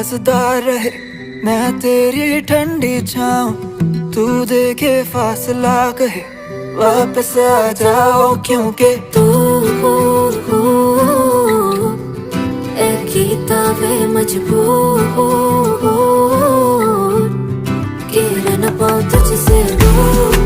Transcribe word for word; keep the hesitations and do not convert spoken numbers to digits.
हंसदा रहे, मैं तेरी ठंडी छाँव, तू देखे फासला कहे, वापस आ जाओ, क्योंकि तू ऐ कीता वे मजबूर, गिर न पाऊं तुझसे दूर।